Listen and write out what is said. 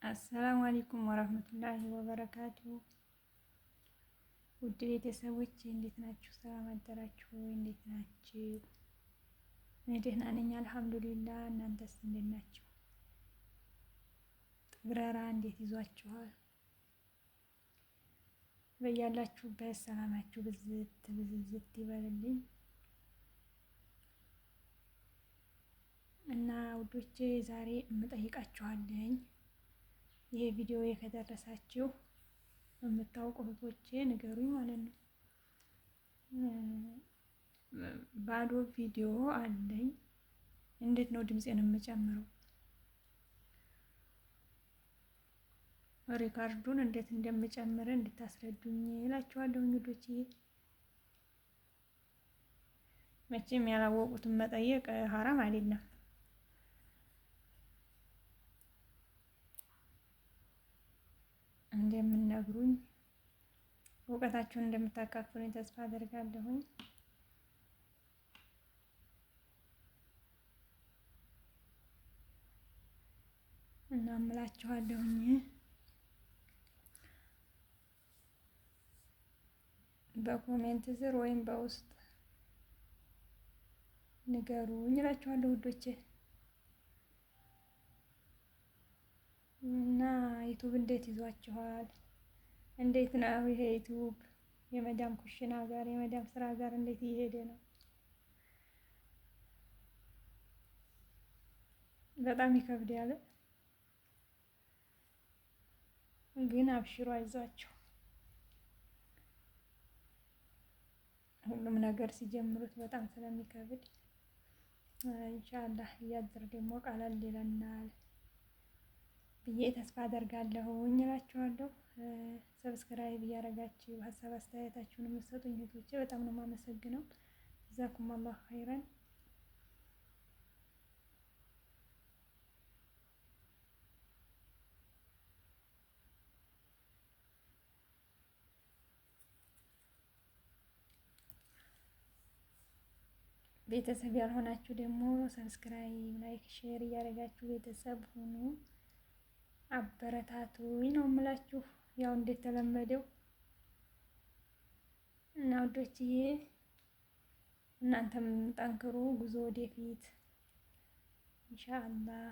السلام عليكم ورحمة الله وبركاته። ውድ ቤተሰቦች እንዴት ናችሁ? ሰላም አደራችሁ ወይ? እንዴት ናችሁ? እኔ ደህና ነኝ الحمد لله። እናንተስ እንዴት ናችሁ? ጥግረራ እንዴት ይዟችኋል? በያላችሁበት ሰላማችሁ ብዝት ብዝዝት ይበልልኝ እና ውዶቼ ዛሬ እምጠይቃችኋለኝ ይሄ ቪዲዮ ከደረሳችሁ የምታውቁ እህቶቼ ንገሩኝ ማለት ነው። ባዶ ቪዲዮ አለኝ። እንዴት ነው ድምፄን የምጨምረው? record ኡን እንዴት እንደምጨምር እንድታስረዱኝ እላችኋለሁ ውዶቼ። መቼም ያላወቁትን መጠየቅ ሀራም አይደለም። እንደምነግሩኝ እውቀታችሁን እንደምታካፍሉኝ ተስፋ አደርጋለሁኝ። እና እምላችኋለሁኝ በ comment ስር ወይም በውስጥ ንገሩኝ እላችኋለሁ ውዶቼ። እና ዩቱብ እንዴት ይዟችኋል? እንዴት ነው ይሄ ዩቱብ የመዳም ኩሽና ጋር የመዳም ስራ ጋር እንዴት እየሄደ ነው? በጣም ይከብድ ያለ ግን አብሽሮ አይዟችሁ። ሁሉም ነገር ሲጀምሩት በጣም ስለሚከብድ ኢንሻአላህ እያደር ደግሞ ቀለል ይለናል ብዬ ተስፋ አደርጋለሁኝ እላችኋለሁ። subscribe እያደረጋችሁ ሀሳብ አስተያየታችሁን የምትሰጡኝ እህቶቼ በጣም ነው የማመሰግነው። جزاكم الله خيرا። ቤተሰብ ያልሆናችሁ ደግሞ subscribe፣ like፣ share እያደረጋችሁ ቤተሰብ ሁኑ። አበረታቱኝ ነው የምላችሁ። ያው እንደተለመደው እና ውዶችዬ እናንተም ጠንክሩ፣ ጉዞ ወደፊት ኢንሻአላህ።